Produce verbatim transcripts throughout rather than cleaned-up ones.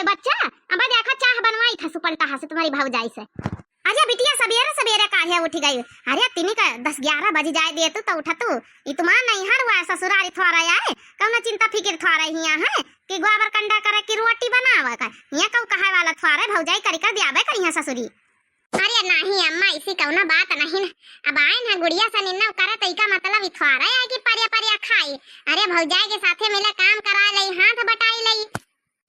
बच्चा, अब देखा चाह बनवाई था सुपलटहा से तुम्हारी भौजाई से। अरे बिटिया सबेरे सबेरे काहे उठ गई? अरे तिनी का दस ग्यारह बज जाए दे तू तो उठा तू। ई तुम्हार नैहर हुआ ससुरारी थोड़ा आए, कौनो चिंता फिकिर थोड़ा हिया है कि गोबर कंडा करे कि रोटी बनावे का। हिया कऊ कहे वाला थोड़ा भौजाई करी कर दियाबे करिया ससुरी। अरे नाही अम्मा, ऐसी कौनो बात नहीं न। अब आए ना गुड़िया सनिन्ना करे तो इका मतलब इथवारा है कि परिया परिया खाई। अरे भौजाई के साथे मिले काम करा लई, हाथ बटाई लई।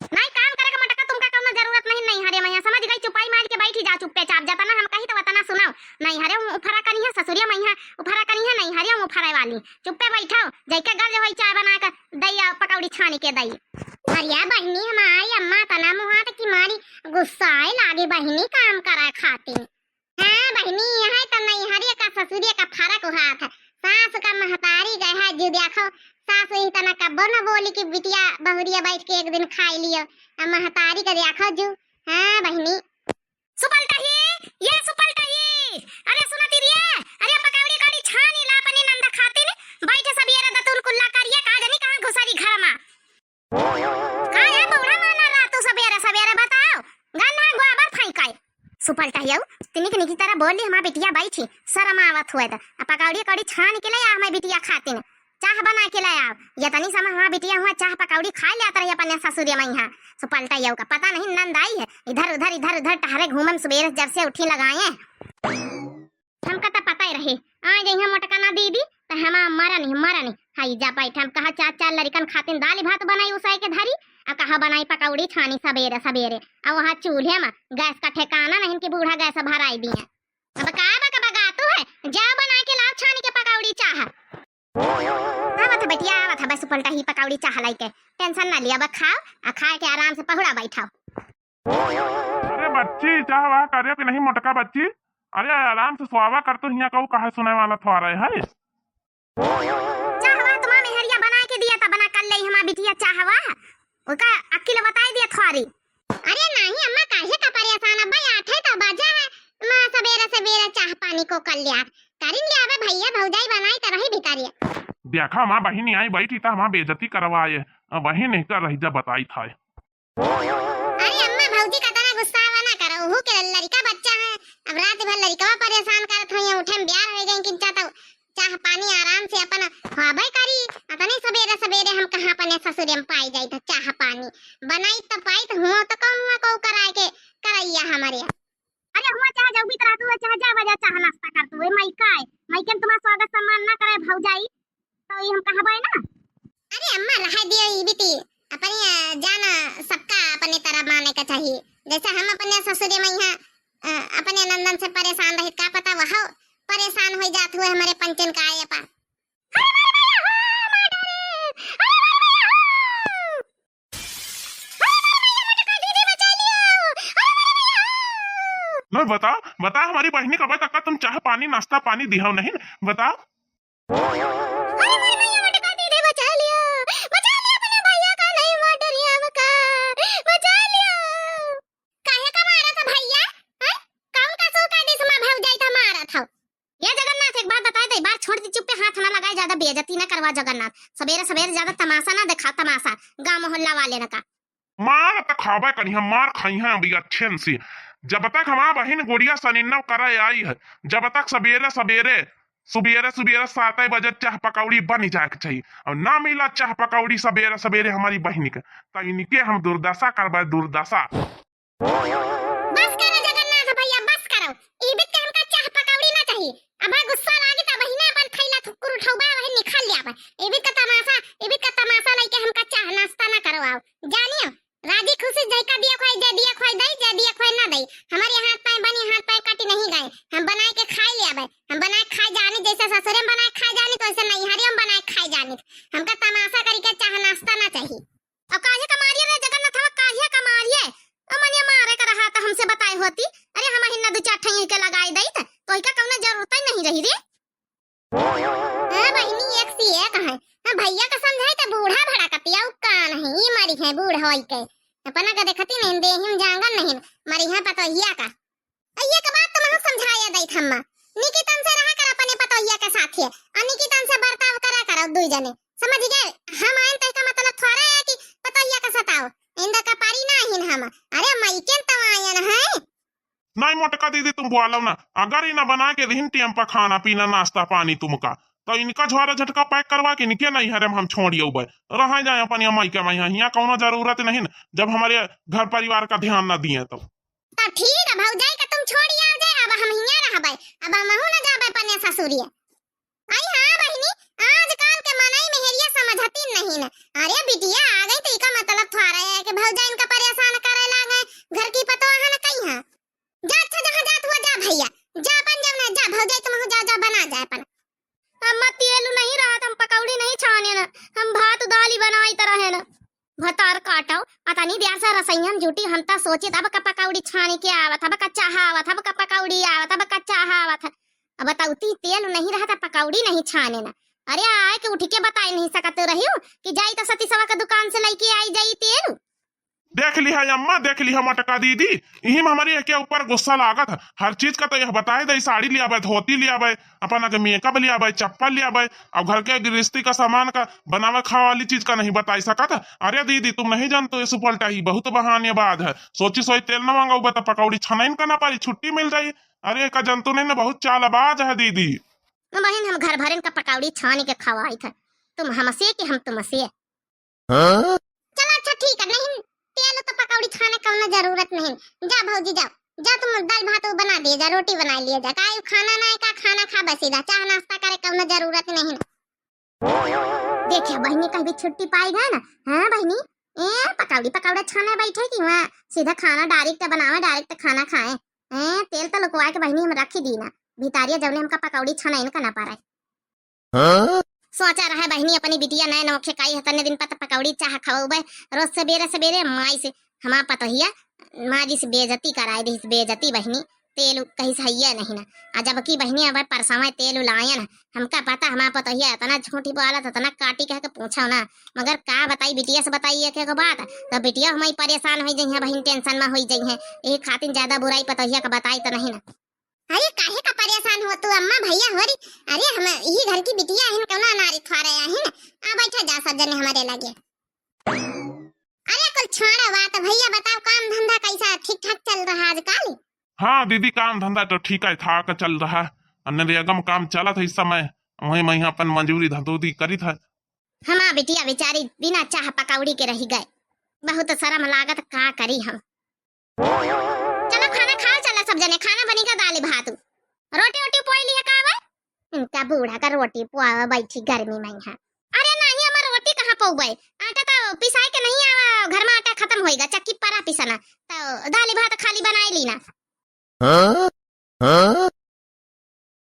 नहीं काम करे का मोटका तुमका कौनो जरूरत नहीं, नैहरे मैया समझ गई, चुपाई मार के बैठी जा चुप्पे चाप, जतना हम कही तो वतना सुनाओ। नैहरे उफरा कनी है, ससुरिया मैया उफरा कनी है, नैहरे उफरा वाली। चुप्पे बैठो, जैके गर्ज होई चाय बना के दई आ पकौड़ी छानी के दई। अरे बहिनी, हमारी अम्मा तना मुहात की मारी गुस्साए लागी बहिनी काम करा खातिर। हाँ बहिनी, यहाँ तो नैहरिया का ससुरिया का फरक हुआ था। सास का महतारी गए है, जो देखो सास ही तना कब्बो न बोली कि बिटिया बहुरिया बैठ के एक दिन खाई लियो। आ महतारी का देखो जो। हाँ बहिनी। सुपलटही, ये सुपलटही, अरे सुनती रिये, अरे पकौड़ी कौड़ी छानी ला अपनी नंद खातिन, बैठे सबेरे दतुल कुल्ला करिए, का जानी कहाँ घुसरी घर मा। का है बूढ़ा माना ला तू सबेरे सबेरे बताओ, गन्ना गोबर फेंकाए। सुपलटहियऊ, तिनिक निकी तरह बोली, हमार बिटिया बैठी, शर्म आवत हुए त। आ पकौड़ी कौड़ी छान के ले आ, हमार बिटिया खातिन चाह बना के ले आओ। ये तनी समय हमार बिटिया हुआ चाह पकौड़ी खा लिया तरह अपने ससुरे में यहाँ। सुपलटहियऊ का पता नहीं नंद आई है, इधर उधर, इधर उधर टहरे घूमन, सुबेरे जब से उठी लगाए। हमका त पता ही रहे, आ गई है मोटका ना दीदी, त हम मरनी, मरनी। हाई जा बैठ, हम कहा चार, चार लड़िकन खातिन दाल भात बनाई उसाई के धरी, आ कहा बनाई पकौड़ी छानी सबेरे सबेरे, आ वहाँ चूल्हे में गैस का ठिकाना नहीं कि बूढ़ा गैस भराई दिए। अब का बक बगातू है, जाओ बना के लाओ छानी के पकौड़ी चाह। आवत है बिटिया, आवत है, बस सुपलटही पकौड़ी चाह लाई के, tension ना लिया, बस खाओ, आ खा के आराम से पहुड़ा बैठाओ। अरे बच्ची, चाह वाह करे कि नहीं मोटका बच्ची? अरे आराम से सोवा कर, तो हियाँ कहू कहे सुने वाला थोड़ा है। चाह वाह तुम्हार मेहरिया बनाए के दिया था, बना कर ले हमार बिटिया चाह वाह, ओका अक्किल बताई दिया थोड़ी। अरे नहीं अम्मा, काहे का परेशान, अब्बा आठे तो बजा है, माँ सबेरे सबेरे चाह पानी को कर लिया, करिन लिया बे भैया, भौजाई बनाई तो रही भिखारिया। देखा माँ बहिनी आई बैठी तो हमार बेइज्जती करवाए, वही नहीं कर रही जब बताई था। अरे अम्मा, भौजी का तना गुस्सा आवा ना करो, उहू के लड़का बच्चा है। अब रात भर लड़कवा परेशान करत होइए, उठे में ब्यार हो गई, किंचा तो चाह पानी आराम से अपन खाबे करी। अतने सबेरे सबेरे हम कहाँ अपने ससुरे में पाई जाई तो चाह पानी बनाई तो पाई तो हुआ तो कौन हुआ को कराए के करैया हमारे। अरे हुआ चाहे जब भी तरह तू चाहे जा बजा चाह नाश्ता कर तू, ए माई का है? माई के तुम्हारा स्वागत सम्मान ना करे भौजाई, तो ये हम कहबे ना। अरे अम्मा, रहे दियो ई बीती, अपने, अ, जाना सबका अपने तरह माने का चाहिए। जैसे हम अपने ससुरे में यहाँ, अ, अपने नंदन से परेशान रहे, का पता वह परेशान हो जात हुए हमारे पंचन का आए पा। नहीं, बता, बता, हमारी बहिनी कब तक का तुम चाह पानी, नाश्ता पानी दिहाओ नहीं, बता। अरे मोर भैया मोटका दीदी बचा लियो, बचा लियो अपने भैया का, नहीं मोटरिया का, बचा लियो। काहे का मारा था भैया? हैं? कौन का सो का डिस मा भौजाई था मारा था? ये जगन्नाथ, एक बात बताए दे, बात छोड़ दी, चुप्पे हाथ ना लगाए, ज्यादा बेइज्जती ना करवा जगन्नाथ। सबेरे सबेरे ज्यादा तमाशा ना दिखाओ, तमाशा गाँव मोहल्ला वाले ना का। मार त खाबे करिहैं, मार खइहैं अभी अच्छे से। जब तक हमार बहिन गुड़िया सनिन्नव करे आई है, जब तक सबेरे सबेरे, सुबेरे सुबेरे सात बजे चाह पकौड़ी बन जाए के चाहिए, और ना मिला चाह पकौड़ी सबेरे सबेरे हमारी बहिन के, तो इनके हम दुर्दशा करबे, दुर्दशा। बस करो जगन्नाथ भैया, बस करो। ई बीत के हमका चाह पकौड़ी ना चाहिए। अब गुस्सा लागे त बहिना अपन थैला थुकुर उठौबा, वही निकाल लिया बा। ई बीत का तमाशा, ई बीत का तमाशा लइके हमका चाह नाश्ता ना करवाओ। जानियो, राजी खुशी जइका दिया खोई, जे दिया खोई दई, जे दिया खोई ना दई। हमारे हाथ पाए बनी, हाथ पाए काटी नहीं गए। हम बनाए के खाई लिया बे। हम बनाए के खाए जानी, जैसे ससुरे में बनाए के खाए जानी, तो वैसे नैहरे में बनाए के खाए जानी। हमका तमाशा करी के चाह नाश्ता ना चाहिए। अब काहे का मारिए रे जगन्नाथवा, काहे का मारिए? ओ मनिया मारे का रहा त हमसे बताए होती। अरे हम हिन्ना दू चार ठैया के लगाए दई त, तो इका कौनो जरूरत ही नहीं रही रे। हाँ बहिनी, एक सी एक है। हाँ, भैया का समझाई त बूढ़ा भड़कतिया, उ का नहीं, ई मरी है बूढ़ होई के। अपना का देखती नहीं, देहिम जांगन नहीं, मरी है पतोहिया का। अइये के बात तो महू समझाया दई थम्मा। निकितन से रहा कर अपने पतोहिया के साथे, और निकितन से बर्ताव करा करो दुई जने। समझ गए? हम आइन तो का मतलब थोड़ा है कि पतोहिया का सताओ। इंदा का पारी ना हम, अरे मइके तो आयन है। नहीं मोटका दीदी, तुम बोलो ना, अगर इन्हें बना के दिहिन टेम पर खाना पीना नाश्ता पानी तुमका, तो इनका झोरा झटका पैक करवा के इनके नैहरे में हम छोड़ि अउबे, रह जाए अपन ये मइके में, हियाँ कौनो जरूरत नहीं न, जब हमारे घर परिवार का ध्यान न दिए तो। तो ठीक है भौजाई का तुम छोड़ि आओ जाए, अब हम हियाँ रहबे, अब हमहू न जाबे अपने ससुरिया। आई हाँ बहिनी, आजकल के मनई मेहरिया समझती नहीं न। अरे बिटिया आ गई तो इका मतलब थोड़ा है कि भौजाई इनका परेशान करे लागे, घर की पतोह न कही हाँ। जा अच्छा जहाँ जात हुआ जा भैया, जा अपन जब ना जा भौजाई तुम जा, जा बना जाए अपन। अम्मा तेल नहीं रहा, हम पकौड़ी नहीं छाने न, हम भात दाली बनाई त रहे न। भतार काटो, अतनी देर से रसोइया में जुटी, हम त सोचे तब का पकौड़ी छाने के आवत, अब का चाह आवत, अब का पकौड़ी आवत, अब का चाह आवत। अब त उती तेल नहीं रहा त पकौड़ी नहीं छाने न। अरे आए के उठ के बताए नहीं सकत रही कि जाई त सतीसवा के दुकान से लेके आई जाई तेल। देख लिहा अम्मा, देख लिहा मोटका दीदी, इही में हमरे के ऊपर गुस्सा लागत है। हर चीज का तो यह बताए दे, साड़ी लियाबे, धोती लियाबे, अपन के मेकअप लियाबे, चप्पल लियाबे, और घर के गृहस्थी का सामान का बनावे खावे वाली चीज का नहीं बताई सकत। अरे दीदी, तुम नहीं जानते, ये सुपलटा ही बहुत बहानेबाज है। सोची सोई तेल न मंगाऊ, बता पकौड़ी छनैन का ना पारी, छुट्टी मिल जाई। अरे का जानतू नहीं ना, बहुत चालबाज है दीदी। बहिन, हम घर भरन का पकौड़ी छान के खवाई थे, तुम हमसे कि हम तुमसे। हाँ? चला अच्छा ठीक है, नहीं तेल तो पकौड़ी छाने कौनो जरूरत नहीं। जा भौजी जाओ, जा तुम दाल भात वो बना दिए जा, रोटी बना लिए जा, का यू खाना ना है का, खाना खाबे सीधा, चाह नाश्ता करे कौनो जरूरत नहीं। देखिया बहिनी, कहीं भी छुट्टी पाई गए ना, हाँ बहिनी, ए पकौड़ी पकौड़ा छाने बैठे कि वहाँ सीधा खाना डायरेक्ट बनावे, डायरेक्ट खाना खाए। ए तेल तो लुकवा के बहिनी हम रखी दी ना, भितारिया जौने हमका पकौड़ी छाने इनका ना पारे। हाँ? सोचा रहे बहिनी अपनी बिटिया नए नौखे काई है, तन्ने दिन पर त पकौड़ी चाह खवउबे रोज सबेरे सबेरे माई से। हमार पतोहिया माँ जी से बेइज्जती कराए दिस, बेइज्जती बहिनी। तेल कहीं से हइये नहीं ना। आ जबकि बहिनी अब परसवे तेल लायन, हमका पता हमार पतोहिया इतना झूठी बोलत, इतना काटी कह के पूछो ना। मगर का बताई बिटिया से बताई एक एक बात, तो बिटिया हमारी परेशान होई जइहे बहिन, टेंशन में होई जइहे। यही खातिर ज्यादा बुराई पतोहिया का बताई तो नहीं ना। अरे काहे का परेशान हो तू अम्मा भैया होरी? अरे हम यही घर की बिटिया हिन, कौनो अनारी थोड़े आहिन। आ बैठा जा सब जने हमारे लगे। अरे कुल छोड़ा बात भैया, बताओ काम धंधा कैसा ठीक ठाक चल रहा आजकल? हाँ दीदी, काम धंधा तो ठीक है ठाक चल रहा है। नरेगा में काम चलत है इस समय, वही मैं अपन मजूरी धंधोदी करित है। हमार बिटिया बेचारी बिना चाह पकौड़ी के रही गए, बहुत शर्म लागत, का करी हम। चला खाना खाओ, चला सब जने, खाना बनी का दाल भात। रोटी ओटी पोई लिया का बा? इनका बूढ़ा का रोटी पोआवा बैठी गर्मी में है। अरे नहीं, हमार रोटी कहाँ पौबे? आटा तो पिसाए के नहीं आवा, घर में आटा खत्म होइगा, चक्की परा पिसना। तो दाल भात खाली बनाए ली ना। हाँ? हाँ?